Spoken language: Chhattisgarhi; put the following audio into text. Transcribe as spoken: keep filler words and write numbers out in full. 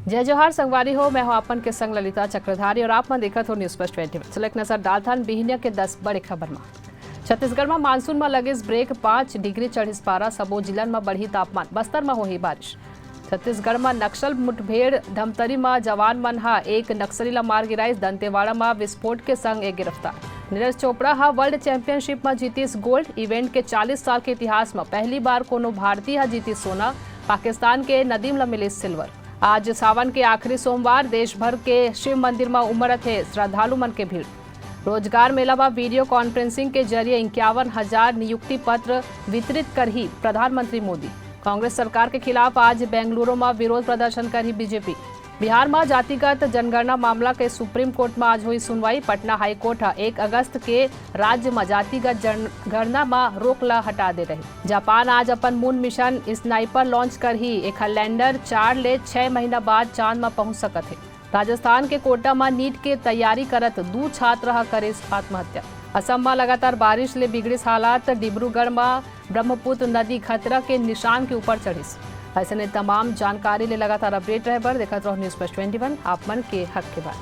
जय जोहार संगवारी हो, मैं हूं आप मन के संग ललिता चक्रधारी और आप मन देखत हो News First ट्वेंटी वन। चलो एक नजर डालथन बिहनिया के दस बड़े खबर मा। छत्तीसगढ़ मा मानसून मा लगिस ब्रेक, पाँच डिग्री चढ़िस पारा, सबो जिलन मा बढ़ी तापमान, बस्तर मा होही बारिश। छत्तीसगढ़ मा नक्सल मुठभेड़, धमतरी मा जवान मन हा एक नक्सली ला मार गिराइस, दंतेवाड़ा मा विस्फोट के संग एक गिरफ्तार। नीरज चोपड़ा हा वर्ल्ड चैंपियनशिप मा जीतिस गोल्ड। इवेंट के चालीस साल के इतिहास मा पहली बार कोनो भारतीय हा जीतिस सोना। पाकिस्तान के नदीम ला मिलिस सिल्वर। आज सावन के आखिरी सोमवार, देश भर के शिव मंदिर मा उमड़त हे श्रद्धालु मन के भीड़। रोजगार मेला मा वीडियो कॉन्फ्रेंसिंग के जरिए इक्यावन हजार नियुक्ति पत्र वितरित करही प्रधानमंत्री मोदी। कांग्रेस सरकार के खिलाफ आज बेंगलुरु मा विरोध प्रदर्शन करही बीजेपी। बिहार मा जातिगत जनगणना मामला के सुप्रीम कोर्ट मा आज होही सुनवाई। पटना हाई कोर्ट हा एक अगस्त के राज्य मा जातिगत जनगणना मा रोक ला हटा दे रही। जापान आज अपन मून मिशन स्नाइपर लॉन्च करही। एखर लैंडर चार ले छह महीना बाद चांद मा पहुंच सकत हे। राजस्थान के कोटा मा नीट के तैयारी करत दू छात्र ह करिस आत्महत्या। असम मा लगातार बारिश ले बिगड़िस हालात। डिब्रूगढ़ मा ब्रह्मपुत्र नदी खतरा के निशान के ऊपर चढ़िस। अइसने तमाम जानकारी ले लगातार अपडेट रहे बर देखत रहो News First ट्वेंटी वन, आप मन के हक के बात।